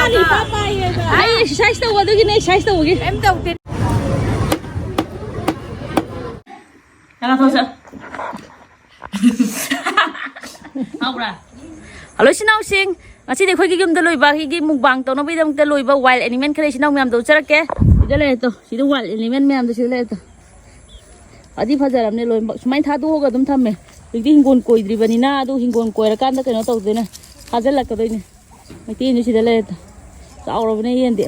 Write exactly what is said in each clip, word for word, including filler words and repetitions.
ꯑꯩ ꯑꯦꯛꯁꯔꯁꯥꯏꯁ ꯇꯧꯕ ꯑꯗꯨꯒꯤꯅꯦ, ꯑꯦꯛꯁꯔꯁꯥꯏꯁ ꯇꯧꯕꯒꯤ꯫ ꯀꯩꯝ ꯇꯧꯗꯦ꯫ ꯀꯅꯥ ꯊꯣꯛꯁ-, ꯍꯥꯎꯕ꯭ꯔꯥ? ꯍꯜꯂꯣ, ꯏꯆꯤꯟ ꯏꯅꯥꯎꯁꯤꯡ, ꯉꯁꯤꯗꯤ ꯑꯩꯈꯣꯏꯒꯤ ꯌꯨꯝꯗ ꯂꯣꯏꯕ, ꯑꯩꯒꯤ ꯃꯨꯛꯕꯥꯡ ꯇꯧꯅꯕꯒꯤꯗꯃꯛꯇ ꯂꯣꯏꯕ ꯋꯥꯏꯜ ꯑꯦꯅꯤꯃꯦꯜ ꯈꯔ ꯏꯆꯤꯟ ꯏꯅꯥꯎ ꯃꯌꯥꯝꯗ ꯎꯠꯆꯔꯛꯀꯦ꯫ ꯁꯤꯗ ꯂꯩꯔꯦ ꯇꯣ, ꯁꯤꯗ ꯋꯥꯏꯜ ꯑꯦꯅꯤꯃꯦꯜ ꯃꯌꯥꯝꯗꯣ ꯁꯤꯗ ꯂꯩꯔꯦ ꯇꯣ꯫ ꯐꯗꯤ ꯐꯖꯔꯕꯅꯦ ꯂꯣꯏꯅꯃꯛ꯫ ꯁꯨꯃꯥꯏꯅ ꯊꯥꯗꯣꯛꯑꯒ ꯑꯗꯨꯝ ꯊꯝꯃꯦ꯫ ꯍꯧꯖꯤꯛꯇꯤ ꯍꯤꯡꯒꯣꯜ ꯀꯣꯏꯗ꯭ꯔꯤꯕꯅꯤꯅ, ꯑꯗꯨ ꯍꯤꯡꯒꯣꯜ ꯀꯣꯏꯔꯀꯥꯟꯗ ꯀꯩꯅꯣ ꯇꯧꯗꯣꯏꯅꯦ, ꯊꯥꯖꯤꯜꯂꯛꯀꯗꯣꯏꯅꯦ꯫ ꯃꯩꯇꯩ ꯌꯦꯟꯁꯨ ꯁꯤꯗ ꯂꯩꯔꯦ꯫ ꯆꯥꯎꯔꯕꯅꯦ ꯌꯦꯟꯗꯤ꯫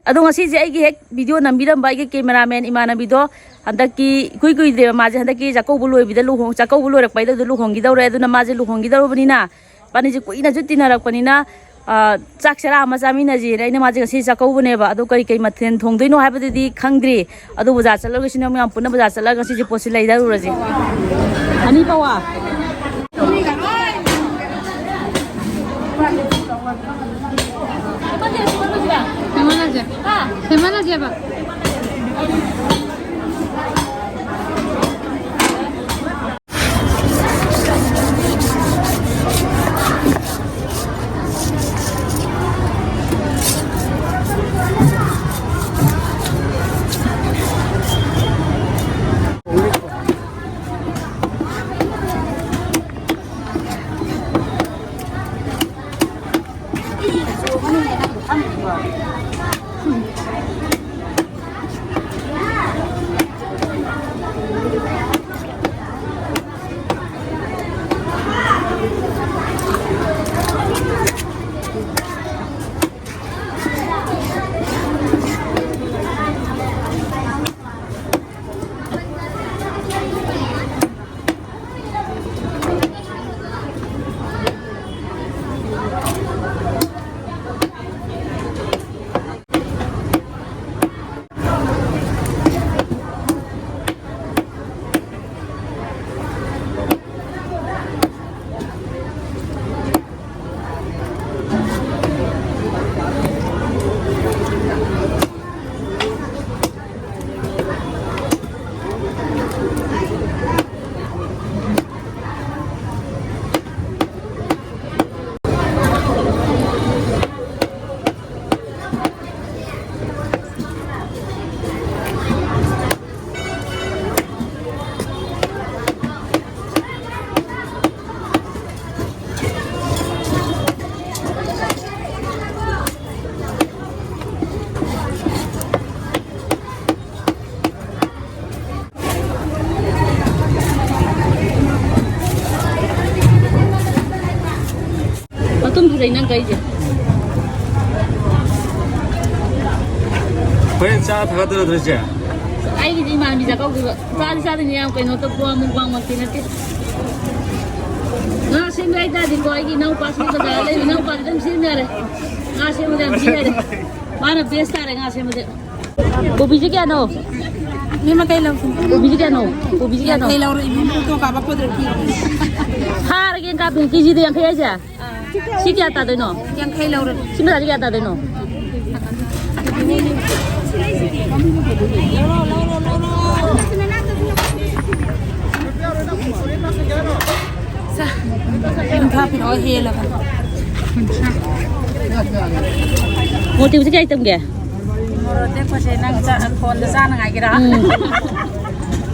ꯑꯗꯣ ꯉꯁꯤꯁꯦ ꯑꯩꯒꯤ ꯍꯦꯛ ꯚꯤꯗꯤꯑꯣ ꯅꯝꯕꯤꯔꯝꯕ ꯑꯩꯒꯤ ꯀꯦꯃꯦꯔꯥꯃꯦꯟ ꯏꯃꯥꯟꯅꯕꯤꯗꯣ ꯍꯟꯗꯛꯀꯤ ꯏꯀꯨꯏ ꯀꯨꯏꯗ꯭ꯔꯦꯕ, ꯃꯥꯁꯦ ꯍꯟꯗꯛꯀꯤ ꯆꯥꯛꯀꯧꯕ ꯂꯣꯏꯕꯗ ꯂꯨꯍꯣꯡ-, ꯆꯥꯛꯀꯧꯕ ꯂꯣꯏꯔꯛꯄꯩꯗ ꯑꯗꯨ ꯂꯨꯍꯣꯡꯈꯤꯗꯧꯔꯦ꯫ ꯑꯗꯨꯅ ꯃꯥꯁꯦ ꯂꯨꯍꯣꯡꯈꯤꯗꯧꯔꯕꯅꯤꯅ ꯏꯕꯥꯅꯤꯁꯦ ꯀꯨꯏꯅꯁꯨ ꯇꯤꯟꯅꯔꯛꯄꯅꯤꯅ, ꯑ, ꯆꯥꯛ ꯆꯔꯥ ꯑꯃ ꯆꯥꯃꯤꯟꯅꯁꯦꯅ ꯑꯩꯅ ꯃꯥꯁꯦ ꯉꯁꯤ ꯆꯥꯛꯀꯧꯕꯅꯦꯕ꯫ ꯑꯗꯣ ꯀꯔꯤ ꯀꯔꯤ ꯃꯊꯦꯜ ꯊꯣꯡꯗꯣꯏꯅꯣ ꯍꯥꯏꯕꯗꯨꯗꯤ ꯈꯪꯗ꯭ꯔꯤ꯫ ꯑꯗꯨ ꯕꯖꯥꯔ ꯆꯠꯂꯒ ꯁꯤꯅ ꯃꯌꯥꯝ ꯄꯨꯟꯅ ꯕꯖꯥꯔ ꯆꯠꯂꯒ ꯉꯁꯤꯁꯦ ꯄꯣꯠꯁꯤ ꯂꯩꯗꯔꯨꯔꯁꯦ꯫ ꯑꯅꯤ ꯄꯋꯥ꯫ ꯁꯦꯝꯍꯜꯂꯁꯦ꯫ ꯁꯦꯝꯍꯜꯂꯁꯦꯕ꯫ ꯀꯩꯁꯦ꯫ ꯍꯣꯔꯦꯟ ꯆꯥ ꯊꯥꯒꯠꯇꯣꯏ ꯅꯠꯇ꯭ꯔꯣ, ꯏꯆꯦ? ꯑꯩꯒꯤꯗꯤ ꯏꯃꯥꯟꯅꯕꯤ ꯆꯥꯛꯀꯧꯗꯣꯏꯕ꯫ ꯆꯥꯗꯤ ꯆꯥꯗꯣꯏꯅꯤ, ꯌꯥꯝ ꯀꯩꯅꯣ ꯇꯧ-, ꯋꯥꯡ-, ꯋꯥꯡꯃꯛꯇꯤ ꯅꯠꯇꯦ꯫ ꯉꯥ ꯁꯦꯝꯕ ꯍꯥꯏꯇꯥꯔꯗꯤꯀꯣ, ꯑꯩꯒꯤ ꯏꯅꯥꯎꯄꯥꯁꯤꯡ ꯕꯖꯥꯔꯗ ꯂꯩꯕ ꯏꯅꯥꯎꯄꯥꯁꯤꯗ ꯑꯗꯨꯝ ꯁꯦꯝ ꯌꯥꯔꯦ꯫ ꯉꯥ ꯁꯦꯝꯕꯗ ꯌꯥꯝ ꯊꯤ ꯌꯥꯔꯦ꯫ ꯃꯥꯅ best ꯇꯥꯔꯦ ꯉꯥ ꯁꯦꯝꯕꯗꯤ꯫ ꯀꯣꯕꯤꯁꯦ ꯀꯌꯥꯅꯣ? ꯃꯤ ꯃꯀꯩ ꯂꯧꯁꯤ꯫ ꯀꯣꯕꯤꯁꯦ ꯀꯌꯥꯅꯣ? ꯀꯣꯕꯤꯁꯦ ꯀꯌꯥꯅꯣ? ꯌꯥꯡꯈꯩ ꯂꯧꯔꯣ, ꯏꯕꯨꯡ ꯐꯣꯇꯣ ꯀꯥꯞꯄ ꯄꯣꯠꯇꯣ ꯄꯤꯔꯣ꯫ ꯍꯥꯔꯒꯦ ꯀꯥꯞꯄꯤ, ꯀꯦꯖꯤꯗ ꯌꯥꯡꯈꯩ ꯍꯥꯏꯁꯦ? ꯁꯤ ꯀꯌꯥ ꯇꯥꯗꯣꯏꯅꯣ? ꯌꯥꯡꯈꯩ ꯂꯧꯔꯣ꯫ ꯁꯤ ꯃꯆꯥꯁꯤ ꯀꯌꯥ ꯇꯥꯗꯣꯏꯅꯣ? ꯁꯥ, ꯀꯨꯟꯊ꯭ꯔꯥ ꯄꯤꯔꯛꯑꯣ, ꯍꯦꯜꯂꯕꯅꯤ꯫ ꯃꯣꯇꯤꯕꯁꯦ ꯀꯌꯥ ꯇꯝꯒꯦ? ꯃꯣꯔꯣꯛ ꯑꯇꯦꯛꯄꯁꯦ ꯅꯪ ꯆꯥ-, ꯐꯣꯟꯗ ꯆꯥꯅꯉꯥꯏꯒꯤꯔꯥ? ꯎꯝ꯫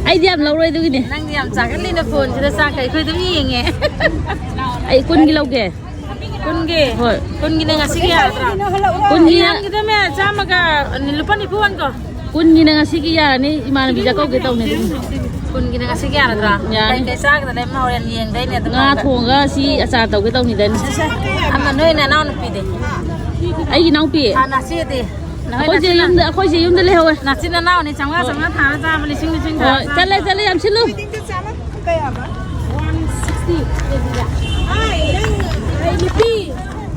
ꯑꯩꯗꯤ ꯌꯥꯝ ꯂꯧꯔꯣꯏ ꯑꯗꯨꯒꯤꯅꯦ꯫ ꯅꯪꯗꯤ ꯌꯥꯝ ꯆꯥꯒꯜꯂꯤꯅ ꯐꯣꯟꯁꯤꯗ ꯆꯥ ꯀꯩ ꯑꯩꯈꯣꯏ ꯑꯗꯨꯝ ꯌꯦꯡꯉꯦ꯫ ꯑꯩ ꯀꯨꯟꯒꯤ ꯂꯧꯒꯦ꯫ ꯀꯨꯟꯒꯤ? ꯍꯣꯏ꯫ ꯀꯨꯟꯒꯤꯅꯦ ꯉꯁꯤꯒꯤ ꯌꯥꯔꯗ꯭ꯔꯥ? ꯀꯨꯟꯒꯤꯅꯦ꯫ ꯅꯪꯒꯤꯗꯃꯦ ꯆꯥꯝꯃꯒ ꯂꯨꯄꯥ ꯅꯤꯐꯨ ꯍꯟꯀꯣ꯫ ꯀꯨꯟꯒꯤꯅ ꯉꯁꯤꯒꯤ ꯌꯥꯔꯅꯤ, ꯏꯃꯥꯟꯅꯕꯤ ꯆꯥꯛꯀꯧꯒꯦ ꯇꯧꯅꯤ ꯑꯗꯨꯝ꯫ ꯀꯨꯟꯒꯤꯅ ꯉꯁꯤꯒꯤ ꯌꯥꯔꯗ꯭ꯔꯥ? ꯌꯥꯔꯅꯤ꯫ ꯀꯩ ꯀꯩ ꯆꯥꯒꯗ ꯂꯩ ꯑꯃ ꯍꯣꯔꯦꯟ ꯌꯦꯡꯗꯣꯏꯅꯦ ꯑꯗꯨꯝ ꯉꯥ ꯉꯥꯏꯗ꯫ ꯊꯣꯡꯉꯒ ꯁꯤ ꯑꯆꯥꯔ ꯇꯧꯒꯦ ꯇꯧꯅꯤꯗꯅꯤ꯫ ꯁꯦ, ꯁꯦ꯫ ꯑꯃ ꯅꯣꯏ ꯅꯅꯥꯎ ꯅꯨꯄꯤꯗꯤ? ꯑꯩꯒꯤ ꯏꯅꯥꯎꯄꯤ? ꯑꯥ, ꯅꯆꯦꯗꯤ? ꯅꯈꯣꯏ ꯑꯩꯈꯣꯏꯁꯦ ꯅꯆꯤꯟꯅ-, ꯌꯨꯝꯗ, ꯑꯩꯈꯣꯏꯁꯦ ꯌꯨꯝꯗ ꯂꯩꯍꯧꯋꯦ꯫ ꯅꯆꯤꯟ ꯅꯅꯥꯎꯅꯤ ꯆꯥꯝꯃꯉꯥ ꯍꯣꯏ꯫ ꯆꯥꯝꯃꯉꯥ ꯊꯥꯔ ꯆꯥꯕ, ꯂꯤꯁꯤꯡ ꯂꯤꯁꯤꯡ ꯊꯥꯔ ꯍꯣꯏ, ꯆꯥꯕ꯫ ꯆꯠꯂꯦ, ꯆꯠꯂꯦ, ꯌꯥꯝ ꯁꯤꯜꯂꯨ꯫ ꯀꯌꯥꯕ? ꯋꯥꯟ ꯁꯤꯛꯁꯇꯤ ꯀꯦꯖꯤꯗ꯫ ꯑꯥꯏ, ꯅꯪ, ꯑꯩ ꯅꯨꯄꯤ꯫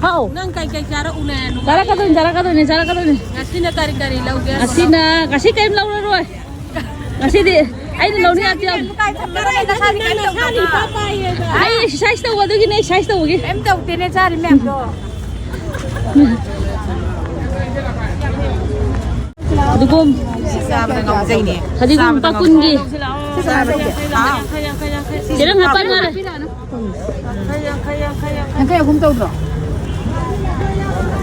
ꯍꯥꯎ꯫ ꯅꯪ ꯀꯩ ꯀꯩ ꯆꯥꯔꯛꯎꯅꯦ? ꯆꯥꯔꯛꯀꯗꯣꯏꯅꯤ, ꯆꯥꯔꯛꯀꯗꯣꯏꯅꯤ, ꯆꯥꯔꯛꯀꯗꯣꯏꯅꯤ꯫ ꯉꯁꯤꯅ ꯀꯔꯤ ꯀꯔꯤ ꯂꯧꯒꯦ? ꯉꯁꯤꯅ, ꯉꯁꯤ ꯀꯔꯤꯝ ꯂꯧꯔꯔꯣꯏ꯫ ꯉꯁꯤꯗꯤ ꯑꯩꯅ ꯂꯧꯅꯤꯡꯉꯥꯏ ꯌꯥꯝ ꯀꯔꯥꯏꯗ ꯅꯁꯥꯗꯤ ꯀꯩꯝ ꯇꯧꯗꯕ꯭ꯔꯥ? ꯑꯩ exercise ꯇꯧꯕ ꯑꯗꯨꯒꯤꯅꯦ, exercise ꯇꯧꯕꯒꯤ꯫ ꯀꯩꯝ ꯇꯧꯗꯦꯅꯦ, ꯆꯥꯔꯤ ꯃꯌꯥꯝꯗꯣ꯫ ꯐꯗꯤꯒꯣꯝ꯫ ꯆꯥꯕꯗ ꯉꯥꯎꯖꯩꯅꯦ꯫ ꯐꯗꯤꯒꯣꯝ ꯆꯥꯕꯗ ꯂꯨꯄꯥ ꯀꯨꯟꯒꯤ꯫ ꯉꯥꯎꯖꯩ꯫ ꯆꯥꯕꯗ ꯉꯥꯎꯖꯩ꯫ ꯍꯥꯎ꯫ ꯆꯦꯔꯪ ꯍꯥꯞꯄ ꯃꯥꯜꯂꯦ꯫ ꯌꯥꯡꯈꯩ ꯑꯍꯨꯝ ꯇꯧꯗ꯭ꯔꯣ?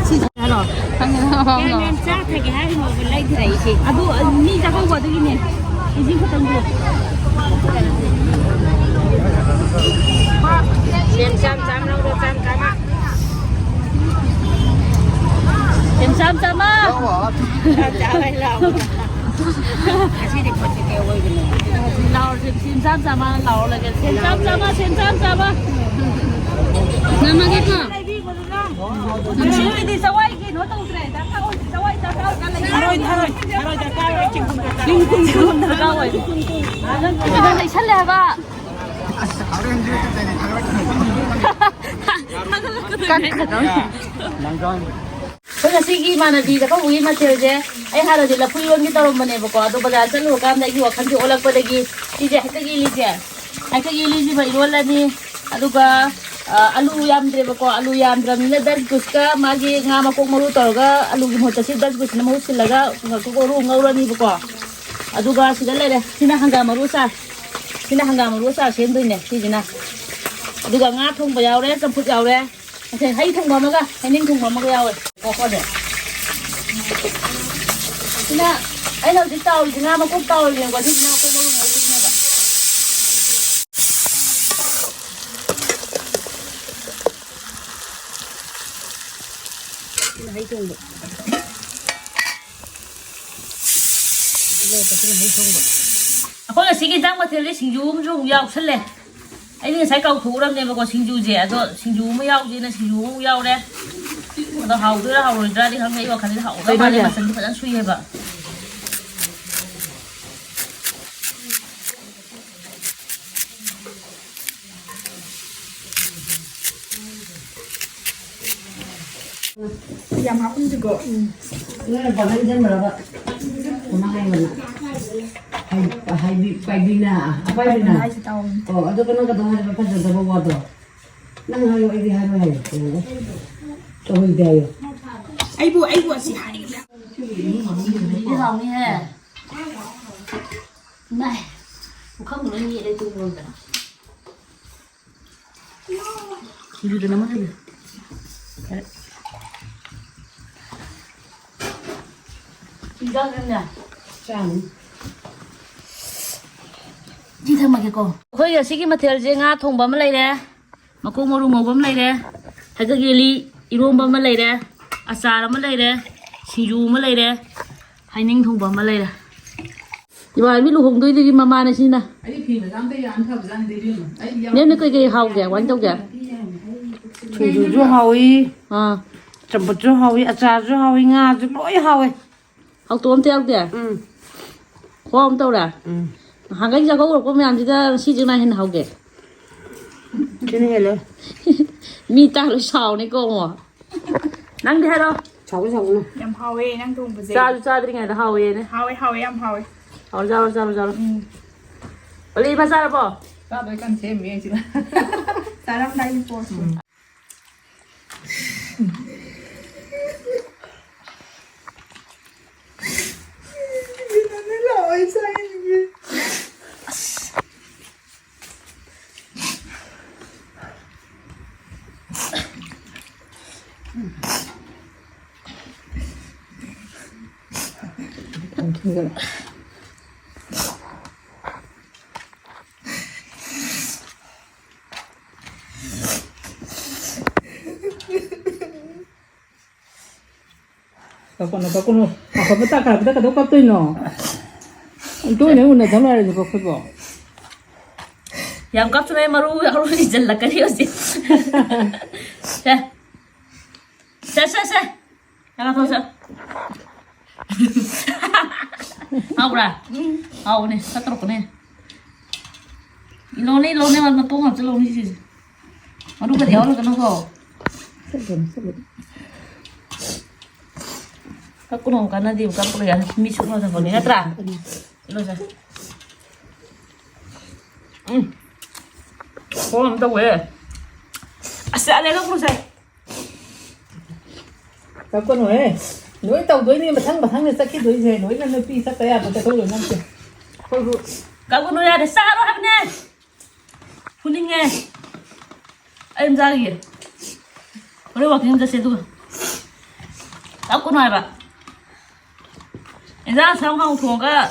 ꯁꯤ ꯍꯥꯏꯔꯣ? ꯈꯪꯗꯦ, ꯈꯪꯗꯦ꯫ ꯌꯥꯝ ꯌꯥꯝ ꯆꯥꯊꯒꯦ ꯍꯥꯏꯔꯤꯅꯣꯕ ꯂꯩꯊꯔꯛꯏꯁꯦ꯫ ꯑꯗꯨ, ꯃꯤ ꯆꯥꯛꯀꯧꯕ ꯑꯗꯨꯒꯤꯅꯦ꯫ ꯏꯁꯤꯡ ꯈꯛꯇꯪꯗꯣ꯫ ꯁꯦꯝ ꯆꯥꯝ ꯆꯥꯝ ꯂꯧꯔꯣ, ꯆꯥꯝ ꯆꯥꯝꯃ꯫ ꯁꯦꯝ ꯆꯥꯝ ꯆꯥꯝꯃ꯫ ꯆꯥꯝ ꯆꯥꯝꯃ ꯍꯥꯏ ꯂꯥꯎ꯫ ꯉꯁꯤꯗꯤ ꯄꯣꯠꯁꯦ ꯀꯌꯥ ꯑꯣꯏꯕꯅꯣ? ꯂꯥꯎꯔꯁꯦ, ꯁꯦꯝ ꯆꯥꯝ ꯆꯥꯝꯃ ꯂꯥꯎꯔ ꯂꯩꯔꯦ꯫ ꯁꯦꯝ ꯆꯥꯝ ꯆꯥꯝꯃ, ꯁꯦꯝ ꯆꯥꯝ ꯆꯥꯝꯃ꯫ ꯅꯝꯃꯒꯦꯀꯣ꯫ ꯅꯨꯡꯁꯤꯕꯤꯗꯤ ꯆꯋꯥꯏ ꯀꯩꯅꯣ ꯇꯧꯗ꯭ꯔꯦ, ꯗꯔꯀꯥꯔ ꯑꯣꯏꯗ꯭ꯔꯦ, ꯆꯋꯥꯏ ꯗꯔꯀꯥꯔ ꯑꯣꯏꯗ꯭ꯔꯦ, ꯂꯩ-, ꯊꯔꯣꯏ, ꯊꯔꯣꯏ, ꯊꯔꯣꯏ ꯗꯔꯀꯥꯔ ꯑꯣꯏ, ꯆꯤꯡꯒꯨꯝ ꯗꯔꯀꯥꯔ ꯑꯣꯏ꯫ ꯆꯤꯡꯒꯨꯝ ꯗꯔꯀꯥꯔ ꯑꯣꯏ꯫ ꯑꯗꯨ ꯂꯩꯁꯜꯂꯦ ꯍꯥꯏꯕ꯫ ꯑꯩꯈꯣꯏ ꯉꯁꯤꯒꯤ ꯏꯃꯥꯟꯅꯕꯤ ꯆꯥꯛꯀꯧꯕꯒꯤ ꯃꯊꯦꯜꯁꯦ, ꯑꯩ ꯍꯥꯟꯅꯗꯤ ꯂꯐꯨ ꯏꯔꯣꯟꯒꯦ ꯇꯧꯔꯝꯕꯅꯦꯕꯀꯣ, ꯑꯗꯣ ꯕꯖꯥꯔ ꯆꯠꯂꯨꯔꯀꯥꯟꯗ ꯑꯩꯒꯤ ꯋꯥꯈꯜꯁꯦ ꯑꯣꯜꯂꯛꯄꯗꯒꯤ ꯁꯤꯁꯦ ꯍꯩꯀꯛ ꯏꯜꯂꯤꯁꯦ, ꯍꯩꯀꯛ ꯏꯜꯂꯤꯁꯤꯃ ꯏꯔꯣꯜꯂꯅꯤ꯫ ꯑꯗꯨꯒ, ꯑ, ꯑꯂꯨ ꯌꯥꯝꯗ꯭ꯔꯦꯕꯀꯣ, ꯑꯂꯨ ꯌꯥꯝꯗ꯭ꯔꯕꯅꯤꯅ ꯗꯁ ꯀꯨꯁꯀ ꯃꯥꯒꯤ ꯉꯥ ꯃꯀꯣꯛ ꯃꯔꯨ ꯇꯧꯔꯒ ꯑꯂꯨꯒꯤ ꯃꯍꯨꯠꯇ ꯁꯤ ꯗꯁ ꯀꯨꯁꯅ ꯃꯍꯨꯠ ꯁꯤꯜꯂꯒ ꯃꯀꯣꯛ ꯃꯔꯨ ꯉꯧꯔꯅꯤꯕꯀꯣ꯫ ꯑꯗꯨꯒ ꯁꯤꯗ ꯂꯩꯔꯦ, ꯁꯤꯅ ꯍꯪꯒꯥꯝ ꯃꯔꯨ ꯑꯆꯥꯔ, ꯁꯤꯅ ꯍꯪꯒꯥꯝ ꯃꯔꯨ ꯑꯆꯥꯔ ꯁꯦꯝꯗꯣꯏꯅꯦ ꯁꯤꯁꯤꯅ꯫ ꯑꯗꯨꯒ ꯉꯥ ꯊꯣꯡꯕ ꯌꯥꯎꯔꯦ, ꯆꯝꯐꯨꯠ ꯌꯥꯎꯔꯦ꯫ ꯃꯊꯦꯜ ꯍꯩ ꯊꯣꯡꯕ ꯑꯃꯒ ꯍꯩꯅꯤꯡ ꯊꯣꯡꯕ ꯑꯃꯒ ꯌꯥꯎꯋꯦ꯫ ꯀꯣꯀꯣꯗ꯫ ꯁꯤꯅ ꯑꯩꯅ ꯍꯧꯖꯤꯛ ꯇꯥꯎꯔꯤꯁꯤ ꯉꯥ ꯃꯀꯣꯛ ꯇꯥꯎꯔꯤꯅꯦꯕꯀꯣ꯫ ꯁꯤꯁꯤꯅ ꯃꯀꯣꯛ ꯃꯔꯨ ꯉꯧꯗꯣꯏꯅꯦꯕ꯫ ꯁꯤꯅ ꯍꯩ ꯊꯣꯡꯕ꯫ ꯁꯤꯅ ꯍꯩ ꯊꯣꯡꯕ꯫ ꯑꯩꯈꯣꯏ ꯉꯁꯤꯒꯤ ꯏꯟꯖꯥꯡ ꯃꯊꯦꯜꯁꯦ ꯁꯤꯡꯖꯨ ꯑꯃꯁꯨ ꯑꯃꯨꯛ ꯌꯥꯎꯁꯜꯂꯦ꯫ ꯑꯩꯗꯤ ꯉꯁꯥꯏ ꯀꯥꯎꯊꯣꯛꯎꯔꯕꯅꯦꯕꯀꯣ ꯁꯤꯡꯖꯨꯁꯦ꯫ ꯑꯗꯣ ꯁꯤꯡꯖꯨ ꯑꯃ ꯌꯥꯎꯗꯦꯅ ꯁꯤꯡꯖꯨ ꯑꯃ ꯌꯥꯎꯔꯦ꯫ ꯑꯗꯣ ꯍꯥꯎꯗꯣꯏꯔꯥ ꯍꯥꯎꯔꯣꯏꯗ꯭ꯔꯥꯗꯤ ꯈꯪꯗꯦ꯫ ꯑꯩ ꯋꯥꯈꯜꯗꯤ ꯍꯥꯎꯗꯧ ꯃꯥꯜꯂꯦ꯫ ꯀꯩꯅꯣꯁꯦ? ꯃꯆꯜꯗꯤ ꯐꯖꯅ ꯁꯨꯏꯌꯦꯕ꯫ ꯌꯥꯝ ꯍꯥꯞꯀꯨꯝꯁꯤꯀꯣ꯫ ꯎꯝ꯫ ꯅꯣꯏꯅ ꯄꯥꯡꯒꯜ ꯆꯟꯕ꯭ꯔꯕ? ꯀꯃꯥꯏ ꯍꯥꯏꯕꯅꯣ? ꯍꯥꯏ-, ꯍꯥꯏꯕꯤ-, ꯄꯥꯏꯕꯤꯅ? ꯑꯄꯥꯏꯕꯤꯅ? ꯍꯥꯏꯁꯦ ꯇꯥꯎ꯫ ꯑꯣ, ꯑꯗꯨꯒ ꯅꯪ ꯀꯩꯗꯧ ꯍꯥꯏꯕ ꯐꯖꯗꯕ ꯋꯥꯗꯣ? ꯅꯪ ꯍꯥꯏꯌꯣ, ꯑꯩꯗꯤ ꯍꯥꯏꯔꯣꯏ ꯍꯥꯏꯌꯣ꯫ ꯇꯧꯍꯩꯗꯦ ꯍꯥꯏꯌꯣ꯫ ꯑꯩꯕꯨ, ꯑꯩꯕꯨ ꯑꯁꯤ ꯍꯥꯏꯒꯗ꯭ꯔꯥ? ꯁꯤꯗꯤ ꯍꯥꯎꯅꯤꯍꯦ꯫ ꯏꯃꯥꯏ, ꯄꯨꯈꯝ ꯂꯣꯏ ꯌꯦꯠꯂꯦ ꯇꯨ ꯂꯣꯏꯗꯅ꯫ ꯁꯤꯡꯖꯨꯗ ꯅꯝꯃ ꯂꯩꯔꯦ꯫ ꯌꯥꯔꯦ꯫ ꯁꯤ ꯆꯥꯒꯗ꯭ꯔꯅꯦ? ꯆꯥꯅꯤ꯫ ꯁꯤ ꯊꯝꯃꯒꯦꯀꯣ꯫ ꯑꯩꯈꯣꯏ ꯉꯁꯤꯒꯤ ꯃꯊꯦꯜꯁꯦ ꯉꯥ ꯊꯣꯡꯕ ꯑꯃ ꯂꯩꯔꯦ, ꯃꯀꯣꯛ ꯃꯔꯨ ꯉꯧꯕ ꯑꯃ ꯂꯩꯔꯦ, ꯍꯩꯀꯛ ꯌꯦꯂꯤ ꯏꯔꯣꯝꯕ ꯑꯃ ꯂꯩꯔꯦ, ꯑꯆꯥꯔ ꯑꯃ ꯂꯩꯔꯦ, ꯁꯤꯡꯖꯨ ꯑꯃ ꯂꯩꯔꯦ, ꯍꯩꯅꯤꯡ ꯊꯣꯡꯕ ꯑꯃ ꯂꯩꯔꯦ꯫ ꯏꯃꯥꯟꯅꯕꯤ ꯂꯨꯍꯣꯡꯗꯣꯏꯗꯨꯒꯤ ꯃꯃꯥꯅꯦ ꯁꯤꯅ꯫ ꯑꯩ ꯐꯤ ꯃꯆꯥ ꯑꯝꯇ ꯌꯥꯟ ꯐꯕꯖꯥꯠꯅꯤꯗ, ꯏꯕꯦꯝꯃ꯫ ꯑꯩ ꯌꯥꯎ- ꯅꯦꯝꯅ ꯀꯩꯀꯩ ꯍꯥꯎꯒꯦ? ꯀꯃꯥꯏꯅ ꯇꯧꯒꯦ? ꯁꯤꯡꯖꯨꯁꯨ ꯍꯥꯎꯏ, ꯑꯥ꯫ ꯆꯝꯐꯨꯠꯁꯨ ꯍꯥꯎꯏ, ꯑꯆꯥꯔꯁꯨ ꯍꯥꯎꯏ, ꯉꯥꯁꯨ ꯂꯣꯏ ꯍꯥꯎꯏ꯫ ꯍꯥꯎꯇꯣꯛ ꯑꯝꯇ ꯌꯥꯎꯗꯦ? ꯎꯝ꯫ ꯈꯨꯍꯥꯎ ꯑꯃ ꯇꯧꯔꯦ? ꯎꯝ꯫ ꯅꯍꯥꯟꯈꯩ ꯆꯥꯛꯀꯧꯔꯛꯄ ꯃꯌꯥꯝꯁꯤꯗ ꯉꯁꯤꯁꯤꯅ ꯍꯦꯟꯅ ꯍꯥꯎꯒꯦ꯫ ꯁꯤꯅ ꯍꯦꯜꯂꯦ꯫ ꯃꯤ ꯇꯥ ꯂꯣꯏ ꯁꯥꯎꯅꯤꯀꯣ ꯑꯃꯨꯛ꯫ ꯅꯪꯗꯤ ꯍꯥꯏꯔꯣ꯫ ꯁꯥꯎꯒꯅꯨ, ꯁꯥꯎꯒꯅꯨ꯫ ꯌꯥꯝ ꯍꯥꯎꯋꯦ ꯅꯪ ꯊꯣꯡꯕꯁꯦ꯫ ꯆꯥꯁꯨ ꯆꯥꯗ꯭ꯔꯤꯉꯩꯗ ꯍꯥꯎꯋꯦꯅꯦ꯫ ꯍꯥꯎꯋꯦ, ꯍꯥꯎꯋꯦ, ꯌꯥꯝ ꯍꯥꯎꯋꯦ꯫ ꯍꯥꯎ, ꯆꯥꯔꯣ, ꯆꯥꯔꯣ, ꯆꯥꯔꯣ꯫ ꯎꯝ꯫ ꯑꯣꯂꯤ, ꯏꯃꯥ ꯆꯥꯔꯕꯣ? ꯆꯥꯗꯣꯏ ꯀꯟꯅ ꯁꯦꯝꯃꯤ ꯑꯩꯁꯤꯅ꯫ ꯆꯥꯔꯝꯗꯥꯏꯒꯤ ꯄꯣꯠ꯫ ꯎꯝ꯫ ꯀꯞꯀꯅꯨ, ꯀꯞꯀꯅꯨ꯫ ꯑꯐꯕ ꯇꯥꯈꯠꯂꯛꯄꯗ ꯀꯩꯗꯧ ꯀꯞꯇꯣꯏꯅꯣ? ꯇꯣꯏꯅ ꯎꯅꯗ ꯂꯣꯏꯔꯁꯤꯕꯣ ꯑꯩꯈꯣꯏꯕꯣ? ꯌꯥꯝ ꯀꯞꯇꯅ ꯃꯔꯨ ꯌꯥꯎꯔ ꯏꯁꯤꯜꯂꯛꯀꯅꯤ ꯍꯧꯖꯤꯛ꯫ ꯁꯦ꯫ ꯁꯦ, ꯁꯦ, ꯁꯦ꯫ ꯌꯥꯝ ꯀꯞꯊꯣꯛ, ꯁꯦ꯫ ꯍꯥꯎꯕ꯭ꯔꯥ? ꯎꯝ꯫ ꯍꯥꯎꯕꯅꯦ, ꯈꯔ ꯇꯧꯔꯛꯄꯅꯦ꯫ ꯏꯂꯣꯅꯦ, ꯏꯂꯣꯅꯦ, ꯃꯇꯣꯡ ꯉꯥꯛꯇ ꯂꯧꯅꯤ ꯁꯤꯁꯦ꯫ ꯃꯔꯨꯒꯗꯤ ꯌꯥꯎꯍꯜꯂꯛꯀꯅꯨꯀꯣ꯫ ꯀꯛꯀꯅꯨ, ꯀꯥꯟꯅꯗꯦ, ꯀꯛꯄ ꯌꯥꯅꯤ꯫ ꯃꯤ ꯁꯨꯛꯅ ꯊꯝꯕꯅꯤ, ꯅꯠꯇ꯭ꯔꯥ? ꯏꯂꯣꯁꯦ꯫ ꯎꯝ꯫ ꯈꯣꯡ ꯑꯃ ꯇꯧꯋꯦ꯫ ꯑꯁ, ꯌꯥꯔꯦ, ꯀꯛꯀꯅꯨꯁꯦ꯫ ꯀꯞꯀꯅꯨꯍꯦ꯫ ꯂꯣꯏ ꯇꯧꯗꯣꯏꯅꯦ, ꯃꯊꯪ ꯃꯊꯪꯅꯦ ꯆꯠꯈꯤꯗꯣꯏꯁꯦ꯫ ꯂꯣꯏꯅ ꯅꯨꯄꯤ ꯆꯠꯄ ꯌꯥꯕ ꯆꯠꯊꯣꯛ ꯂꯣꯏꯅꯃꯛꯁꯦ꯫ ꯑꯩꯈꯣꯏꯁꯨ ꯀꯛꯀꯅꯨ ꯌꯥꯗꯦ, ꯆꯥꯔꯣ ꯍꯥꯏꯕꯅꯦ꯫ ꯐꯨꯅꯤꯡꯉꯦ꯫ ꯑꯩ ꯑꯗꯨꯝ ꯆꯥꯈꯤꯒꯦ꯫ ꯍꯣꯔꯦꯟ ꯋꯥꯀꯤꯡ ꯆꯠꯁꯦ ꯑꯗꯨꯒ꯫ ꯀꯞꯀꯅꯨ ꯍꯥꯏꯕ꯫ ꯏꯟꯖꯥꯡ ꯑꯁꯨꯛ ꯌꯥꯝ ꯍꯥꯎꯅ ꯊꯣꯡꯉꯒ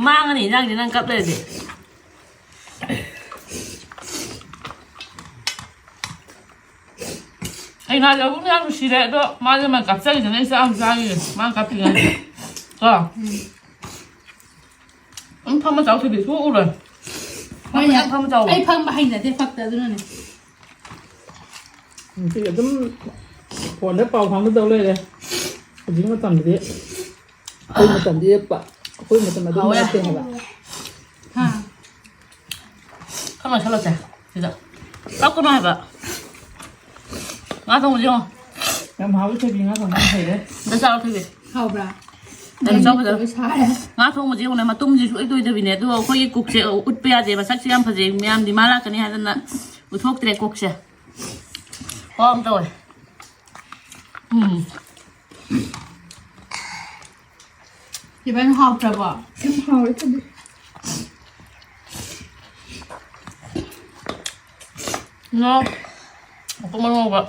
ꯃꯥꯡꯉꯅꯤ ꯏꯟꯖꯥꯡꯁꯦ ꯅꯪ ꯀꯞ ꯂꯩꯔꯗꯤ꯫ ꯑꯩ ꯉꯥꯁꯦ ꯑꯃꯨꯛ ꯌꯥꯝ ꯅꯨꯡꯁꯤꯔꯦ, ꯑꯗꯣ ꯃꯥꯁꯦ ꯃꯥ ꯀꯥꯞꯆꯈꯤꯗꯅ ꯑꯩ ꯆꯥꯛ ꯑꯃ ꯆꯥꯈꯤꯒꯦ, ꯃꯥꯅ ꯀꯥꯞꯇ꯭ꯔꯤꯉꯩꯗ꯫ ꯀꯣ? ꯎꯝ꯫ ꯎꯝ, ꯐꯝꯃ ꯆꯥꯎ, ꯁꯤꯗꯤ ꯊꯣꯛꯎꯔꯣꯏ꯫ ꯍꯣꯏꯅꯦ꯫ ꯐꯝꯃ ꯆꯥꯎ꯫ ꯑꯩ ꯐꯝꯕ ꯍꯩꯅꯗꯦ ꯐꯛꯇ, ꯑꯗꯨꯅꯅꯦ꯫ ꯅꯨꯡꯇꯤꯒꯤ ꯑꯗꯨꯝ ꯐꯣꯟꯗ ꯄꯥꯎ ꯐꯥꯎꯅꯗꯧ ꯂꯩꯔꯦ꯫ ꯍꯧꯖꯤꯛ ꯃꯇꯝꯗꯗꯤ ꯑꯩꯈꯣꯏ ꯃꯇꯝꯗꯤ ꯄ-, ꯑꯩꯈꯣꯏ ꯃꯇꯝ ꯑꯗꯨꯝ ꯍꯥꯎꯋꯦ꯫ ꯅꯠꯇꯦ ꯍꯥꯏꯕ꯫ ꯍꯥ? ꯈꯔ ꯂꯣꯏꯁꯜꯂꯁꯦ ꯁꯤꯗ꯫ ꯀꯞꯀꯅꯣ ꯍꯥꯏꯕ꯫ ꯉꯥ ꯊꯣꯡꯕꯁꯦ ꯌꯦꯡꯉꯣ꯫ ꯌꯥꯝ ꯍꯥꯎꯋꯤ ꯊꯣꯏꯕꯤ, ꯉꯥ ꯊꯣꯡꯕ ꯌꯥꯝ ꯍꯩꯔꯦ꯫ ꯑꯝꯇ ꯆꯥꯔꯣ ꯊꯣꯏꯕꯤ꯫ ꯍꯥꯎꯕ꯭ꯔꯥ? ꯌꯥꯝ ꯆꯥꯎ ꯐꯖꯅ꯫ ꯂꯣꯏ ꯁꯥꯔꯦ꯫ ꯉꯥ ꯊꯣꯡꯕꯁꯦ ꯌꯦꯡꯉꯨꯅꯦ, ꯃꯇꯨꯝꯁꯦ ꯁꯨꯛꯂꯣꯏ ꯇꯣꯏꯗꯕꯤꯅꯦ꯫ ꯑꯗꯨꯒ ꯑꯩꯈꯣꯏꯒꯤ ꯀꯨꯛꯁꯦ ꯎꯠꯄ ꯌꯥꯗꯦ, ꯃꯁꯛꯁꯦ ꯌꯥꯝ ꯐꯖꯩ꯫ ꯃꯌꯥꯝ ꯗꯤꯃꯥꯟ ꯂꯥꯛꯀꯅꯤ ꯍꯥꯏꯗꯅ ꯎꯠꯊꯣꯛꯇ꯭ꯔꯦ ꯀꯨꯛꯁꯦ꯫ ꯄꯥꯎ ꯑꯃ ꯇꯧꯋꯦ꯫ ꯎꯝ꯫ ꯏꯕꯦꯟ ꯍꯥꯎꯇ꯭ꯔꯕꯣ? ꯌꯥꯝ ꯍꯥꯎꯋꯦ ꯊꯣꯏꯕꯤ꯫ ꯅꯣ꯫ ꯃꯀꯨ ꯃꯔꯨ ꯉꯧꯕ꯫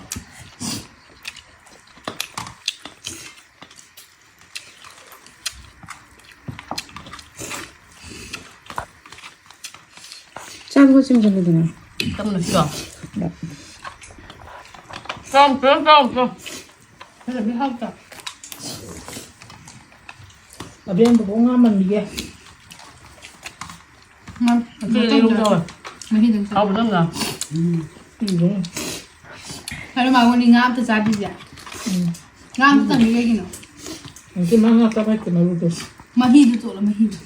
ꯆꯥꯛꯇꯣ ꯆꯤꯡꯁꯤꯜꯂꯨꯗꯅ꯫ ꯇꯞꯅ ꯁꯤꯗꯣ꯫ ꯆꯥꯎ, ꯆꯥꯎ, ꯆꯥꯎ, ꯆꯥꯎ꯫ ꯐꯖꯕꯤ ꯍꯥꯎꯇ꯫ ꯑꯕꯦꯝ ꯕꯕꯣꯛ ꯉꯥ ꯃꯟꯕꯤꯒꯦ꯫ ꯉꯥ ꯑꯇꯩ ꯃꯇꯨꯝ ꯂꯩꯔꯨꯝ ꯇꯧꯋꯦ꯫ ꯃꯍꯤꯗꯪ ꯆꯥꯎ꯫ ꯍꯥꯎꯕꯗꯪꯒ꯫ ꯎꯝ꯫ ꯑꯗꯣ ꯃꯥꯉꯣꯟꯗꯤ ꯉꯥ ꯑꯝꯇ ꯆꯥꯗ꯭ꯔꯤꯁꯦ꯫ ꯎꯝ꯫ ꯉꯥ ꯑꯝꯇ ꯇꯪꯉꯤ ꯀꯩꯒꯤꯅꯣ? ꯉꯁꯤ ꯃꯥ ꯉꯥ ꯆꯥꯕ ꯍꯩꯇꯦ ꯃꯔꯨꯗꯣ꯫ ꯃꯍꯤꯗꯨ ꯇꯣꯠꯂꯣ, ꯃꯍꯤꯗꯨ꯫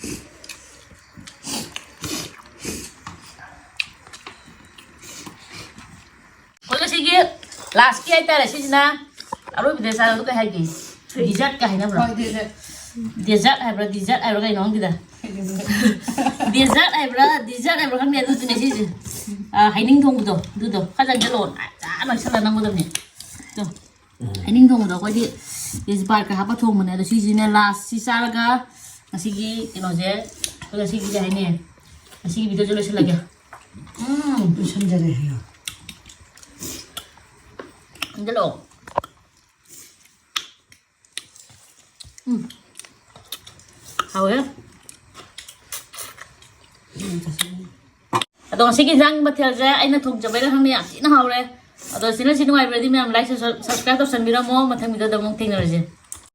ꯑꯩꯈꯣꯏ ꯉꯁꯤꯒꯤ ꯂꯥꯁꯀꯤ ꯍꯥꯏꯇꯥꯔꯦ, ꯁꯤꯁꯤꯅ ꯑꯔꯣꯏꯕꯗ ꯆꯥꯕꯗꯣ ꯀꯩ ꯍꯥꯏꯒꯦ? ꯗꯤꯖꯔꯠꯀ ꯍꯥꯏꯅꯕ꯭ꯔꯣ? ꯍꯣꯏ, ꯗꯦꯖꯔꯠ꯫ ꯗꯦꯖꯔꯠ ꯍꯥꯏꯕ꯭ꯔꯥ, ꯗꯤꯖꯔꯠ ꯍꯥꯏꯕ꯭ꯔꯥ ꯀꯩꯅꯣ ꯈꯪꯗꯦꯗ꯫ ꯗꯦꯖꯔꯠ ꯍꯥꯏꯕ꯭ꯔꯥ, ꯗꯤꯖꯔꯠ ꯍꯥꯏꯕ꯭ꯔꯥ ꯈꯪꯗꯦ, ꯑꯗꯨꯗꯨꯅꯦ ꯁꯤꯁꯦ꯫ ꯑꯥ, ꯍꯩꯅꯤꯡ ꯊꯣꯡꯕꯗꯣ, ꯑꯗꯨꯗꯣ꯫ ꯈꯔ ꯆꯪꯁꯤꯜꯂꯛꯑꯣ, ꯅꯥꯟ ꯆꯥꯅ ꯅꯛꯁꯜꯂ ꯅꯝꯒꯗꯕꯅꯦ꯫ ꯑꯗꯣ, ꯍꯩꯅꯤꯡ ꯊꯣꯡꯕꯗꯣ ꯑꯩꯈꯣꯏꯗꯤ ꯇꯦꯖꯄꯥꯠꯀ ꯍꯥꯞꯄ ꯊꯣꯡꯕꯅꯦ, ꯑꯗꯣ ꯁꯤꯁꯤꯅ ꯂꯥꯁ, ꯁꯤ ꯆꯥꯔꯒ ꯉꯁꯤꯒꯤ ꯀꯩꯅꯣꯁꯦ, ꯑꯩꯈꯣꯏ ꯉꯁꯤꯒꯤ ꯀꯩ ꯍꯥꯏꯅꯤ? ꯉꯁꯤꯒꯤ ꯚꯤꯗꯤꯑꯣꯁꯦ ꯂꯣꯏꯁꯤꯜꯂꯒꯦ꯫ ꯎꯝ꯫ ꯂꯣꯏꯁꯤꯟꯖꯔꯦ ꯍꯥꯏꯌꯣ꯫ ꯏꯟꯖꯜꯂꯛꯑꯣ꯫ ꯎꯝ꯫ ꯍꯥꯎꯋꯦ꯫ ꯎꯝ, ꯆꯥꯁꯤꯜꯂꯨ꯫ ꯑꯗꯣ ꯉꯁꯤꯒꯤ ꯏꯟꯖꯥꯡ ꯃꯊꯦꯜꯁꯦ ꯑꯩꯅ ꯊꯣꯡꯖꯕꯩꯔ ꯈꯪꯗꯦ, ꯌꯥꯝ ꯊꯤꯅ ꯍꯥꯎꯔꯦ꯫ ꯑꯗꯣ ꯁꯤꯅ ꯁꯤ ꯅꯨꯡꯉꯥꯏꯕꯤꯔꯗꯤ ꯃꯌꯥꯝ like, subscribe ꯇꯧꯁꯟꯕꯤꯔꯝꯃꯣ꯫ ꯃꯊꯪ ꯚꯤꯗꯤꯑꯣꯗ ꯑꯃꯨꯛ ꯊꯦꯡꯅꯔꯁꯦ꯫